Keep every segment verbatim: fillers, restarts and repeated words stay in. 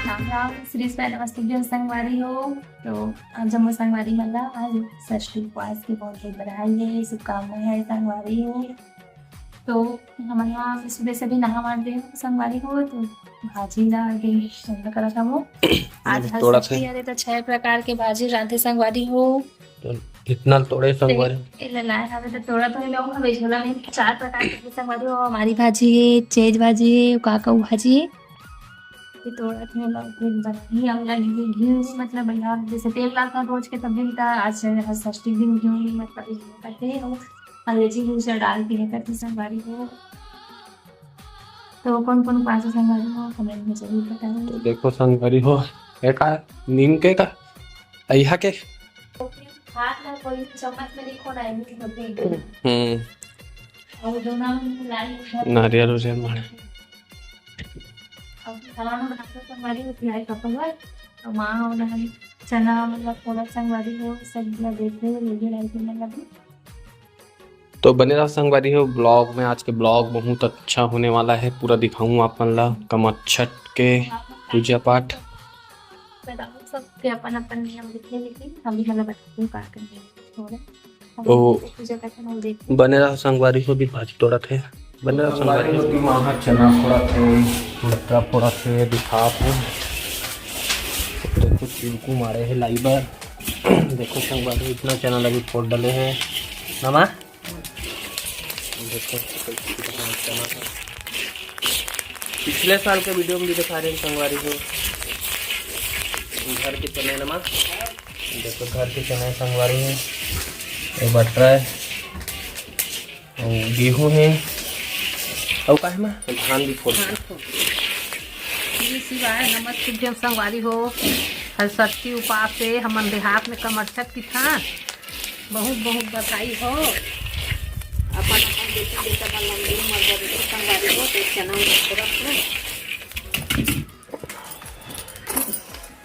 राम राम, श्री शिवाय, नमस्तुभ्यं संगवारी हो। तो आप जम्मो संगवारी मन ला आज षष्ठी उपवास के बहुत बहुत बधाई है, शुभकामनाएं है संगवारी हो। तो हमन ह सुबह से भी नहा मान रहे हो संगवारी हो, तो भाजी ला आगे ठंडा करत हवो। आज आज तोड़ा षष्ठी थे। हरे तो छह प्रकार के भाजी रांधे संगवारी हो। तो कितना तोड़े संगवारी? एला लाए हवे तो तोड़ा तो लोग हवे झोला में चार प्रकार के संगवारी हो। हमारी भाजी है, चेज भाजी है, काका भाजी है। ये तोड़ा थे लोग फिर बनाई, हम लोग घी, घी, मतलब भैया जैसे तेल डालता रोज के तब भी मिलता, आज षष्ठी दिन घी, मतलब ये करते हैं, वो अंग्रेजी घी से डाल के करते संगवारी हो। तो कौन कौन पास संगवारी हो, कमेंट में जरूर बताएं। तो देखो संगवारी हो, ये का नीम के का अइहा के हाथ में कोई चम्मच में नहीं खोना है, मीठ होते हैं। हम्म। और दोनों में लाल नारियल उरियल मारे। अब खाना बनाते संगवारी हो, पिलाई का पकड़, तो माँ और हम चना मतलब थोड़ा संगवारी हो, सब मतलब देख रहे हो, लेकिन ऐसे मतलब तो बने रहो संगवारी हो ब्लॉग में। आज के ब्लॉग बहुत अच्छा होने वाला है, पूरा दिखाऊँ आप मन ला कमरछठ के पूजा पाठ। बताओ, सबके अपन अपन नियम लिखे, लेकिन हम भी मतलब बताते हैं का करना है। और हम ओ, पूजा करते हैं, हम देखते हैं। बने रहो संगवारी हो, भी भाजी तोड़त है। बने रहो संगवारी हो, भी माँ चना फोड़त है, कुर्ता फोड़त है, दिखात है। देखो चिड़कू मारे है लाई बर। देखो संगवारी, इतना चना लगी फोड़ डाले है ना माँ। देखो, पिछले साल के वीडियो में भी दिखा रहे हैं संगवारी हो, घर के चने नमा। देखो, घर के चने संगवारी हो, ये बटरा है, और गेहूं है, और का है माँ? धान भी फोड़ के। धान फोड़। श्री शिवाय नमस्तुभ्यं संगवारी हो, हर सच्ची उपास से हमन देहात में कमरछठ की था। बहुत बहुत बधाई हो। अपन अपन बेटी बेटा मन लंबी उम्र बरकत संगवारी हो, तो चना उना थोड़ा सा।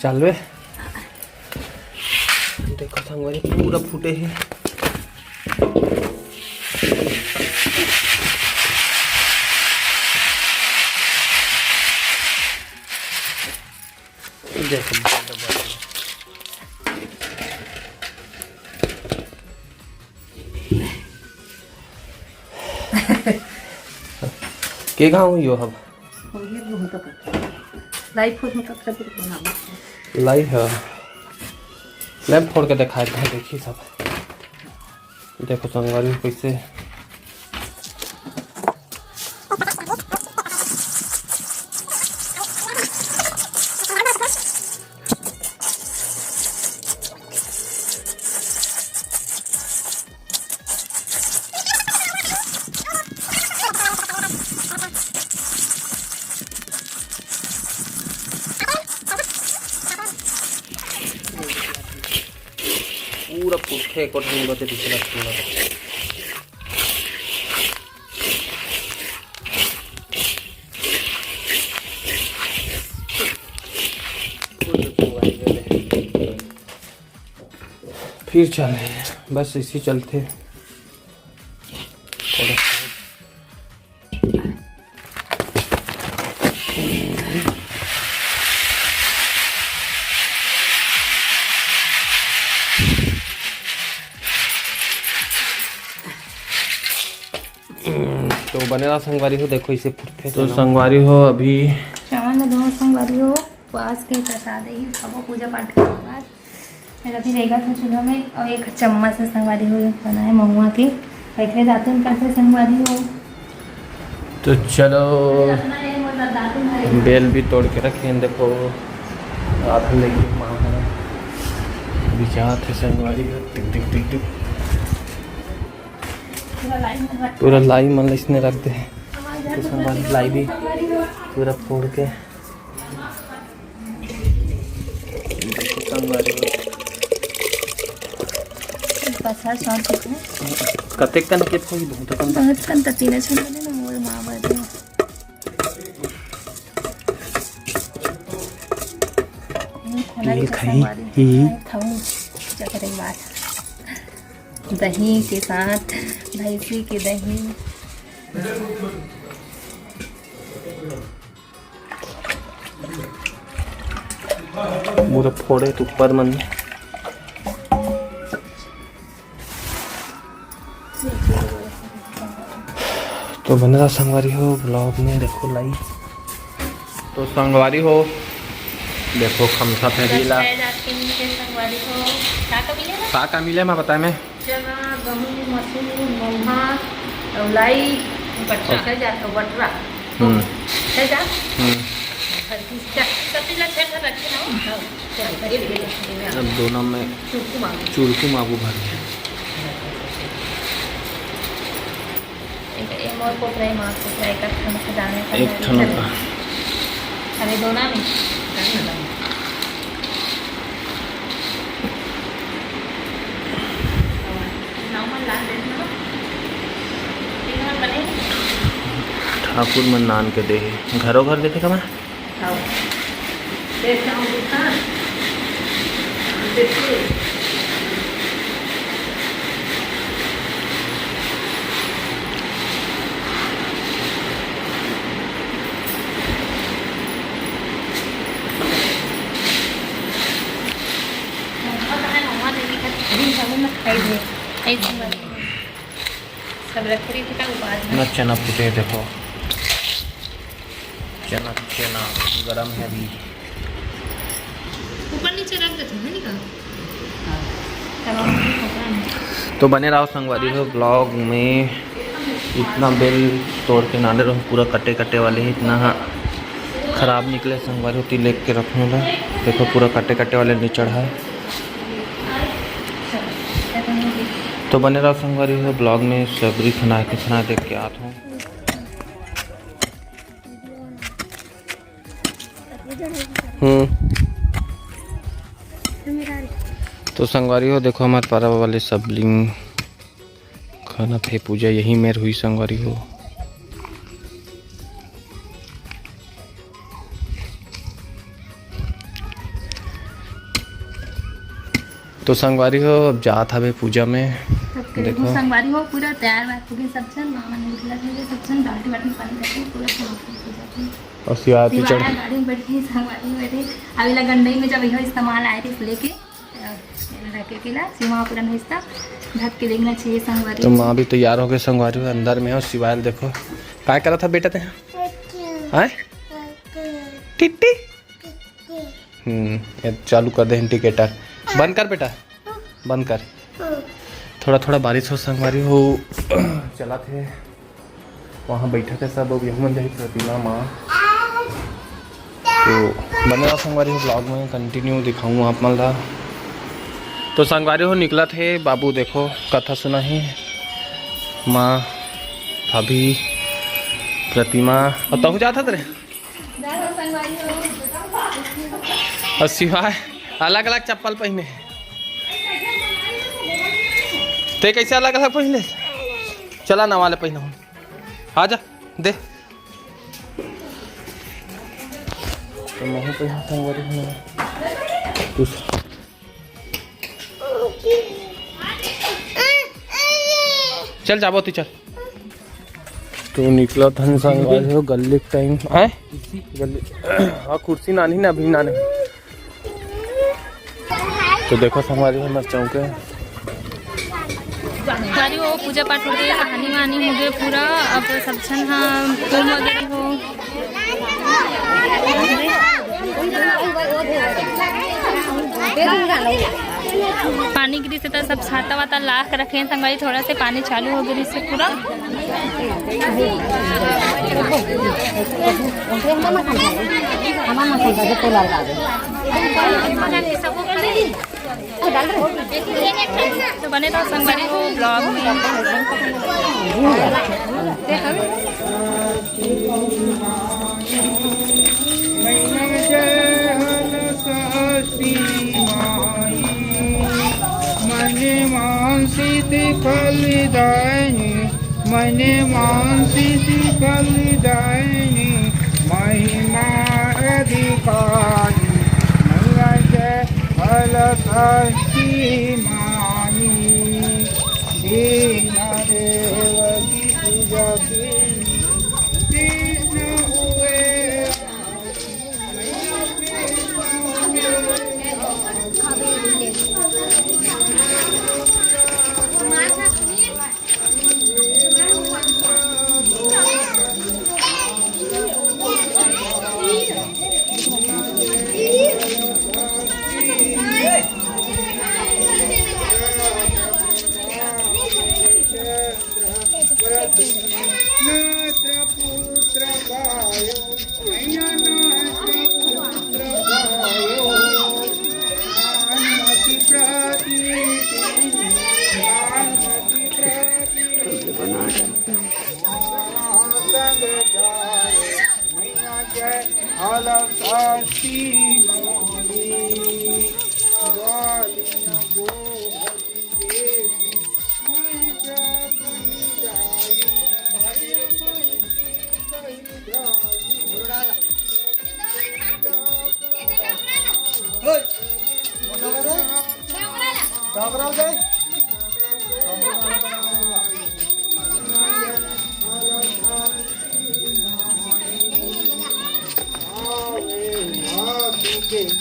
चल बे। देखो संगवारी पूरा फूटे है। देखो, के गाँव यो हब? लाई फूट में कब तक बनावा? लाई है। लाई फोड़ के दिखाए थे, देखी सब। देखो संगवारी कैसे पूरा पुरखे कोठा में बचे, दूसरा पूरा। फिर चले, बस इसी चलते। तो बने रहा संगवारी हो, देखो इसे फुटथे तो संगवारी हो अभी। चावल में दो संगवारी हो, उपवास के प्रसाद है, खाबो पूजा पाठ के बाद। मेरा भी रहेगा था चूल्हा में, और एक चम्मच से संगवारी हो बनाए महुआ के, बैठे दातुन करते संगवारी हो। तो चलो, अपना ये मोर दातुन है। बेल भी तोड़ के रखे हैं, देखो आधा लेके माँ बिचात है संगवारी हो, टिक टिक टिक टिक। पूरा लाई मन रख पूरा लाई मन इसने रख दे। हमारे घर तो पे संगवारी पूरा लाई भी संगवारी हो। पूरा फोड़ के। देखो संगवारी हो। पसार सौंफ कितने? कतेक कन के फोड़ी? बहुत कन। बहुत कन त तीन छन बने ना, मोर माँ बने। ये खाना ये भी खाई। संगवारी। हम्म। हाँ, खाऊं। पूजा करे के बाद। दही के साथ, भैंसी के दही। पूरा फोड़े तो ऊपर मन में। तो बने रहा संगवारी हो ब्लॉग में, देखो लाइव। तो संगवारी हो, देखो खमसा फेरी ला। संगवारी हो, का का मिले ना? का का मिले, मैं बताए में। चना, गहूं, मसूर, महुआ, अउ लाई, बटरा। अच्छा। है जा, तो बटरा। हम्म। है जा? हम्म। सब चीज ला छेद रखे ना। हाँ, चल, ये भी, ये भी, ये भी। अब दोनों में चुरकू मांगू। चुरकू मांगू भर। एक, एक मोर कोपरा, एक मार कोपरा, एक ठन के दाने का एक ठन का। अरे, दोना में। ठाकुर मन नान के दे हे, घरो घर देथे का मैं? सब रखे रहिथे का उबाल ना। चना फूटे हे, देखो, चना, चना गरम है अभी। ऊपर नीचे रख देथे, है नी का? तो बने रहो संगवारी हो ब्लॉग में। इतना बेल तोड़ के नाने रहो, पूरा कटे कटे वाले हे, इतना हा खराब निकले संगवारी हो, ती लेके रखने ला। देखो पूरा कटे कटे वाले निचड़ है। तो बने रहो संगवारी हो ब्लॉग में, सबरी खना के खना देख के आत हूँ। हम्म। तो संगवारी हो, देखो हमारे पारा वाले सबलिंग खाना थे पूजा यही मेर हुई संगवारी हो। तो संगवारी हो, अब जात हवे पूजा में। देखो संगवारी हो, पूरा तैयार बात हो गई, सब झन मामा ने निकला था, सब झन बाल्टी बाल्टी पानी करके पूरा पूजा की। और शिवाय शिवाय पिचड़। गाड़ी में बैठ गई संगवारी हो, अभी ला गंडई में जब यह इस्तेमाल आए थे लेके, अ, रखे के ला, शिव महापुराण हिस्सा ढक के देखना चाहिए संगवारी। तो माँ भी तैयार हो गए संगवारी हो, अंदर में हो। शिवाय देखो, काय करा था बेटा ते? आए? टिट्टी? हम्म, ये चालू कर दे इंडिकेटर। बंद कर बेटा, बंद कर। थोड़ा थोड़ा बारिश हो संगवारी हो, चला थे वहाँ बैठा थे सब। अब यहू मन जाही प्रतिमा माँ। तो बने रहो संगवारी हो ब्लॉग में, कंटिन्यू दिखाऊँ आप मन ला। तो संगवारी हो निकला थे बाबू, देखो कथा सुना ही माँ, भाभी, प्रतिमा। और तहु जात हत रे? और शिवाय अलग अलग चप्पल पहने हे। ते कैसे अलग अलग पहने? चला ना वाले पहना हूँ, आ जा दे। तो महू पहना संगवारी हूँ। तू चल जाबो ती चल। तो निकला था संगवारी हो गल्ली के टाइम है। गल्ली, हाँ कुर्सी नानी ना अभी नाने। तो देखो संगवारी हो हमारे चौके। संगवारी हो पूजा पाठ हो गए, कहानी वहानी हो गए पूरा। अब सब झन हाँ तुम वगैरह हो। पानी गिरी से तो सब छाता वाता लाख रखे हैं संगवारी, थोड़ा से पानी चालू हो गई से पूरा। तो बने रहो संगवारी हो ब्लॉग में। मन मानसित फलदायिनी, मन मानसित फलदायिनी, महिमा अधिकारी, मैया जय फल शक्ति माई। दीन देव की पूजा की विष्णु हुए। नेत्र पुत्र पायो, मैया नेत्र पुत्र पायो, भानुमति प्रति, भानुमति प्रति, संग जायो, मैया जय अलसा श्री मोरी, ग्वालिन गोभति देवी।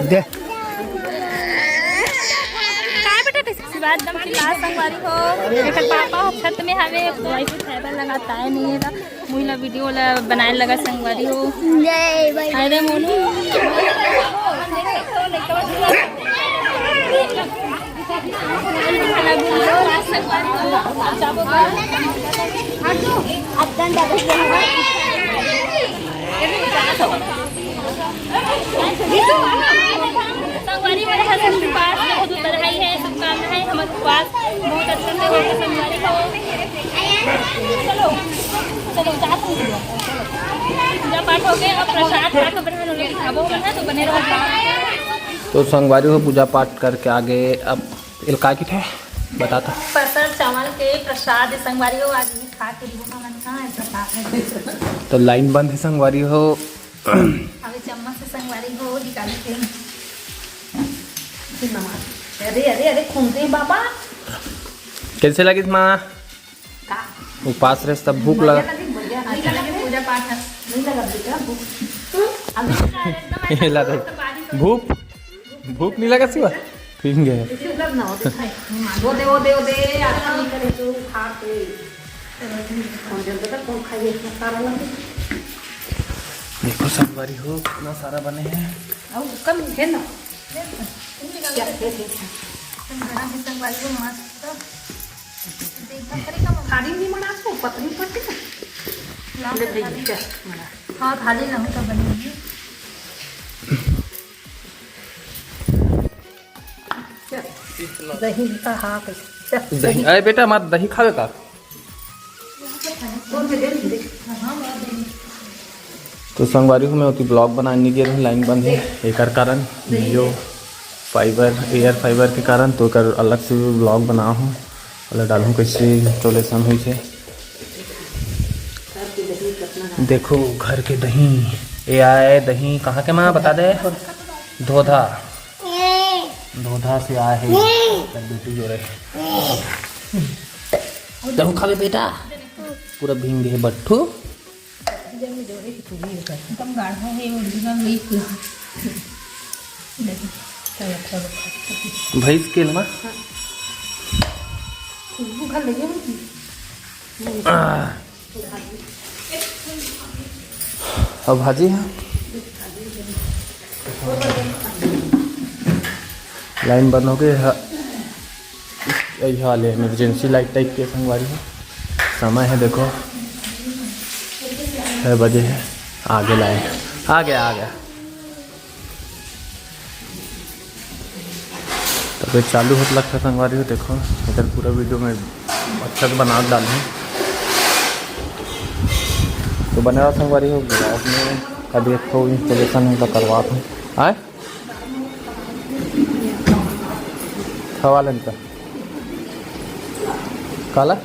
दे। काय बेटा, कैसे आशीर्वाद दम चिल्ला संगवारी हो। एकर पापा हो छत में हवे, वाईफाई फाइबर लगाता है नहीं है, तो मुहिला वीडियो ला बनाए लगा संगवारी हो। जय भाई। अरे मोनू। संगवारी मेरे हस्बैंड के पास बहुत बधाई है, शुभकामनाएं। हमारे पास बहुत अच्छा से हो संगवारी हो। चलो, चलो, जा तुम। पूजा पाठ हो गए, अब प्रसाद खा के बना लो, खाबो बना तो बने रहो। तो संगवारी हो, पूजा पाठ करके आ गए। अब इलका की थे बताता। पसर चावल के प्रसाद संगवारी हो, आज भी खा के देखो मन का ऐसा साफ है। तो लाइन बंद है संगवारी हो। अभी चम्मच से संगवारी हो निकाल के। अरे, अरे, अरे, खून दे बाबा। कैसे लगिस माँ? का? उपास रहे तब भूख लगा। बढ़िया लगे, बढ़िया। अच्छा लगे पूजा पाठ है। नहीं लगा बेटा भूख। अभी ये ला दे। भूख, भूख नहीं लगा शिवा? ठीक है। इसी मतलब ना होते खाए। वो दे, वो दे, वो दे, आराम नहीं करे तो खा के। कौन जल्दी तक कौन खाइए इतना सारा लगे? देखो संगवारी हो कितना सारा बने हैं। अब कम है ना? क्या, क्या, क्या, क्या? हम बना के संगवारी हो मस्त। थाली नहीं बना तो पतली पतली। ले दे, चल, बना। हाँ, थाली ना हो तो बनेगी। चल, दही का हाथ, चल, दही, दही। अरे बेटा, मत दही खावे का? कौन से दे दे? तो संगवारी हो, मैं ओती ब्लॉग बनाए नहीं गे रहूँ, लाइन बंद है, एकर कारण जियो फाइबर, एयर फाइबर के कारण, तो एकर अलग से ब्लॉग बना हूँ, ओला डालहूँ कैसे इंस्टॉलेशन हुई थे। देखो घर के दही, ये आए दही कहाँ के माँ बता दे, धोधा, धोधा से आए है, बेटी जो रहे। दहू खावे बेटा, पूरा भींग गए बट्ठू। एकदम गाढ़ा है, ओरिजिनल नहीं। देखो, चलो, चलो। भैंस के लमा। खुशबू घर लगे होगी। आह। अब भाजी है। लाइन बंद हो गई है। यही हाल है, इमरजेंसी लाइट टाइप के संगवारी है। समय है देखो, छः बजे है, आ गया लाइन, आ गया, आ गया। तो फिर चालू होत लगता संगवारी हो, देखो इधर पूरा वीडियो में अच्छा से बना डाल है। तो बने रहो संगवारी हो ब्लॉग में, कभी एक तो इंस्टॉलेशन है तो करवा दूँ। आए खवा लेन का काला।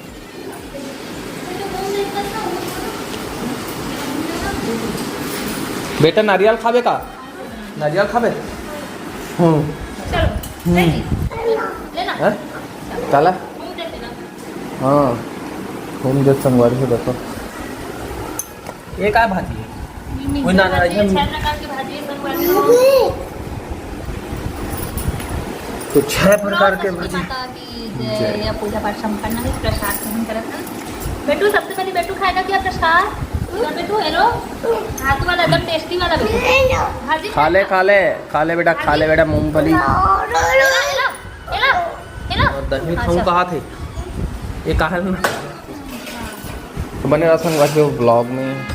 बेटा, नारियल खाबे का? नारियल खाबे? हम्म। चलो, ले ली। ले ना। हैं? काला? मुंह देते ना। हाँ, घूम दे संगवारी हो, देखो। ये का भाजी है? मिर्ची कोई ना, ना, भाजी है, ये छह प्रकार की भाजी है, संगवारी हो। तो छह प्रकार के भाजी। माता की जय। जय। या पूजा पाठ संपन्न है, प्रसाद ग्रहण करत है। बेटू, सबसे पहले बेटू खाएगा क्या प्रसाद? क्या बेटू, हेलो? हाथ वाला एकदम टेस्टी वाला बेटू। भाजी खा ले, खा ले, खा ले बेटा, खा ले बेटा मूंगफली। Hello, hello, hello. और दही अच्छा। खाऊं कहा थे? ये कहा है ना? तो बने रहो संगवारी हो ब्लॉग में।